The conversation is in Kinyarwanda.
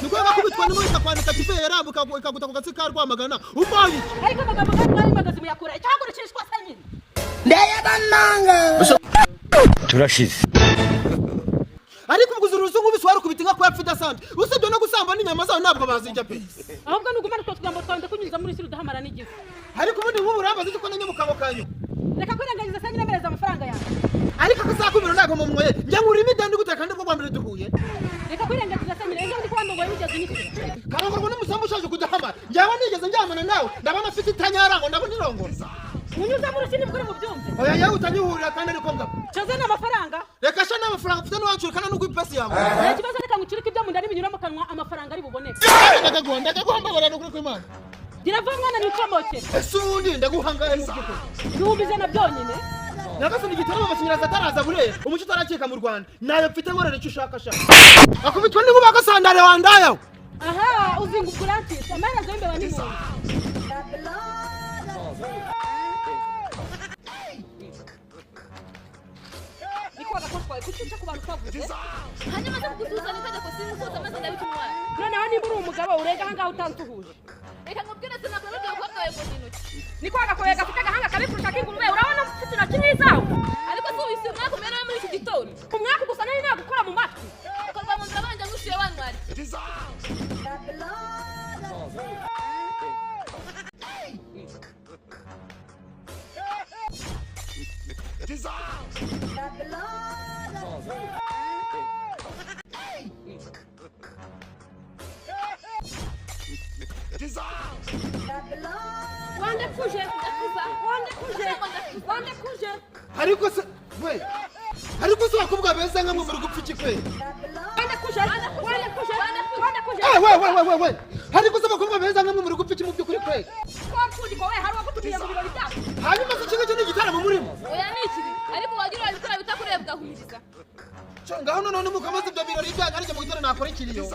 Niko yakubitwa n'umwita kwandika kipe yarambuka ikaguta ku gatsi ka Rwamagana umpaye iki? Ariko amagambo nk'ayo mwari muyakura icyahagurukishwa se nyine. Turashize. Ariko ubwo uzi nk'ubisi warukubita inka ko yapfa idasanzwe, usibye no gusamba n'inyama zayo ntabwo bazirya pe. Ahubwo nugumana utwo tugambo twawe ndakunyuza muri siri udahamara n'igifu. Ariko ubundi nk'ubu urambaza iki ko nanyamukabo kanyu? Reka kwirengagiza se nyine, mpereza amafaranga yawe. Ariko akazakumira ntabwo mumwoye, njya nkurimo ideni gute kandi bwo bwa mbere duhuye? Reka kwirengagiza se nyine, ejo ndi kubona ngo wigeze unyishyura. Karongorwa n'umusambi ushaje kudahamara, njyewe nigeze ndyamana nawe? Ndabona afite itanyarango, ndabona irongora. Unyuza muri siri mukuri mubyumve. Oya yewe, utanyihurira kandi ariko ngabo. Coze ni amafaranga. Reka sha, n'amafaranga mfite ntiwancurikana n'ubwo ipesi yawe. Nta kibazo, reka ngucurike ibyo mu nda nibinyura mu kanwa amafaranga ari buboneke. Ndakaguha, ndakaguha, mbabara n'ukuri kw'Imana. Gira vuba mwana, nicomoke. Ese ubundi ndaguhangaye mu by'ukuri? 100,000 byonyine. Nyagasani, igitaramo amashanyarazi ataraza burera, umuco utaracika mu Rwanda, nayo mfite, nkorera icyo ushaka sha. Akubitwa n'inkuba agasandare wandayaho. Aha uzinga ubwo urancitse, amaherezo y'imbeba ni mu nzu. Niko wagakoshwaye kuki uca ku bantu utavuze? Hanyuma se kugusuhuza ni itegeko? Singusuhuza maze ndabita umwana. Noneho niba uri umugabo urega ahangaha utansuhuje. Reka nkubwire, sinakora ibyo bakobwa bawe ngo ni intoki. Niko wagakoye gafite agahanga kabi kurusha ak'ingurube, urabona ufite intoki nk'izawe. Ariko si ubu, si umwaka umera muri iki gitondo. Umwaka gusa nari nagukora mu matwi. Ukorwa mu nzira banje ngushiye wantwara iki? Wandekuje, wandekuje, wandekuje. Ariko se we, ariko se bakobwa beza nka mwe muri gupfa iki kwe? Wandekuje, wandekuje, wandekuje. Eh, we we we we we, ariko se abakobwa beza nka mwe muri gupfa iki mu by'ukuri kwe? Twapfundiko we, hari uwagutumiye mu birori byacu? Hanyuma se kimwe cyo ni igitaramo murimo? Oya ni ikiri, ariko wagira urabikora bitakurebwa humiriza. Cyo ngaho noneho nimukamaze ibyo birori byanyu, ariko mu gitondo nakora ikiriyo.